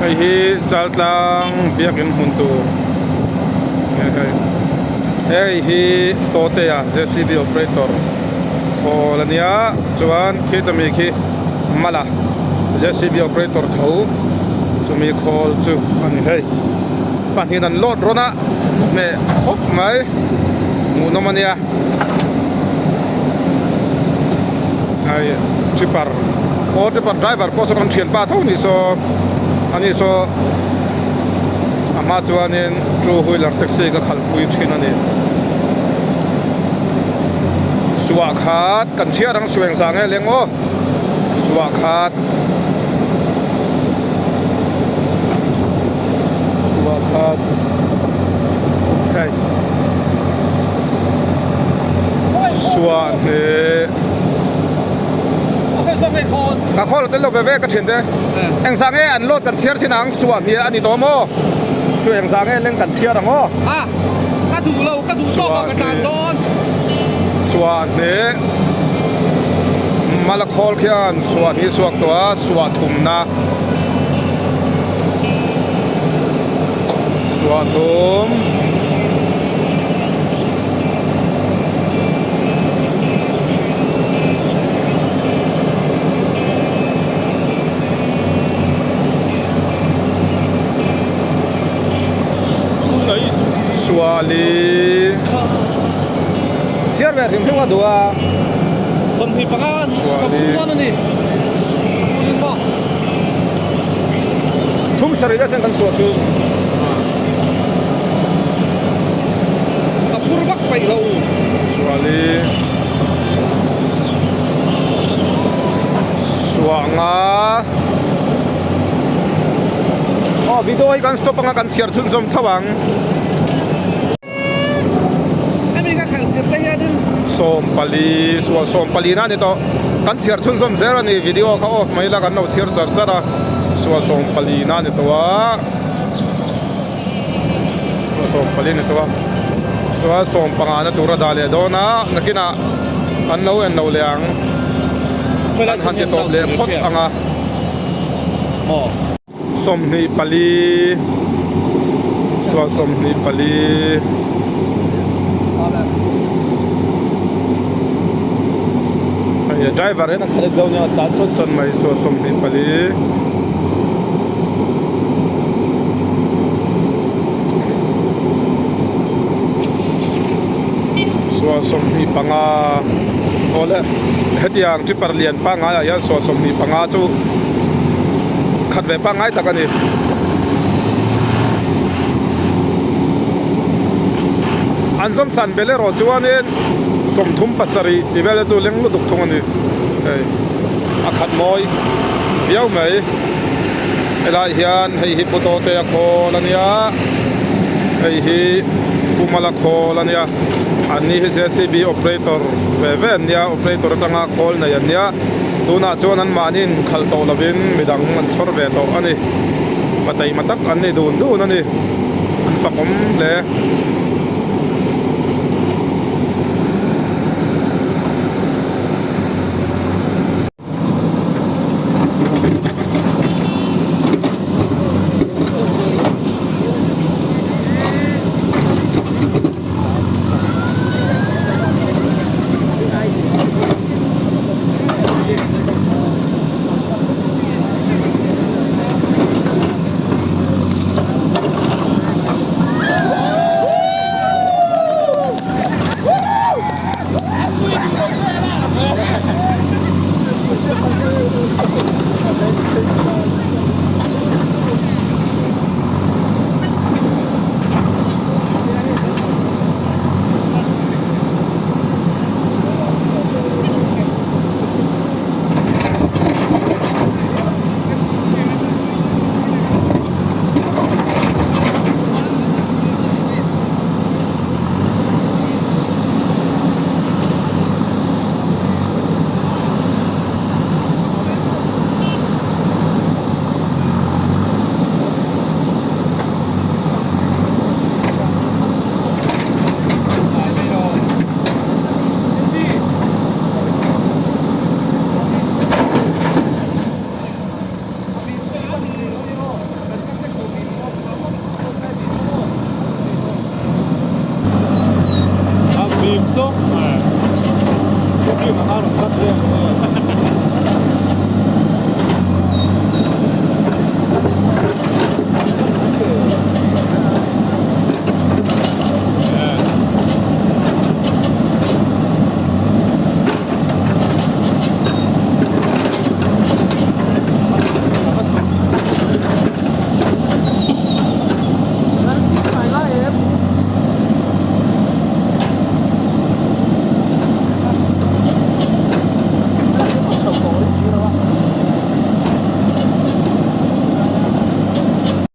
Hei hi Chaltlang biakin hmun tur hei hi Tawtea JCB operator khawl a nia chuan khita mi khi Mala JCB operator tho chumi khawl chu a ni hei pahnihin an load rawn a hmeh khawp mai hmuhnawm a nia. Hei tripper aw tripper driver pawh saw kan thianpa tho ni saw ani saw a hma chuanin two wheeler taxi ka khalhpui thin a ni suah khat kan chhiar ang suah engzah nge leng aw suah khat suah khat hei. Suah hne Ka khawl tel lo ve ve ka thian te engzah nge an load kan chhiar thin ang suah hne a ni tawh maw suah engzah nge leng kan chhiar ang aw Ka duh lo ka duh tawk ah ka tlan dawn Suah hne Mala khawl khian suah hni suak tawh a suah thumna Suah thum. Suah li. Chhiar ve hrim hrim a duh a. 25 30 dawn a ni. Thum sarih deuh chuan kan suah chu. Ka phur vak paih lo. Suali suah nga aw video hi kan stop anga kan chhiar chhunzawm tho ang. Hemi ka khalh tir te hianin. 14 sual 14 na a ni tawh. Kan chhiar chhunzawm zel a ni video kha off mai ila kan lo chhiar char char a sual 14 na a ni tawh a sual 14 a ni tawh a chuan 15 na tur a dah leh dawn a nakinah an lo en lo leh ang an han ti tawp leh phawt ang a. 24 sual 24 hei driver hian a khalh zo nia a tlan chawt chawt mai sual 24 sual 25 awle hetiang tripper lian pangngai ah hian sual 25 chu. Khat ve pangngai tak a ni. An zawm san bel erawh chuanin 37 tih vel chu leng lutuk thung a ni. Hei a khat mawi viau mai. Helai hian hei hi Pu Tawtea khawl a nia, hei hi Pu Mala khawl a nia. An ni hi JCB operator ve ve an nia, operator atanga khawl nei an nia. Tunah chuan an mahni in khalh tawh lovin midang an chhawr ve tawh a ni. Hma taima tak an ni dun dun a ni. An fakawm hle.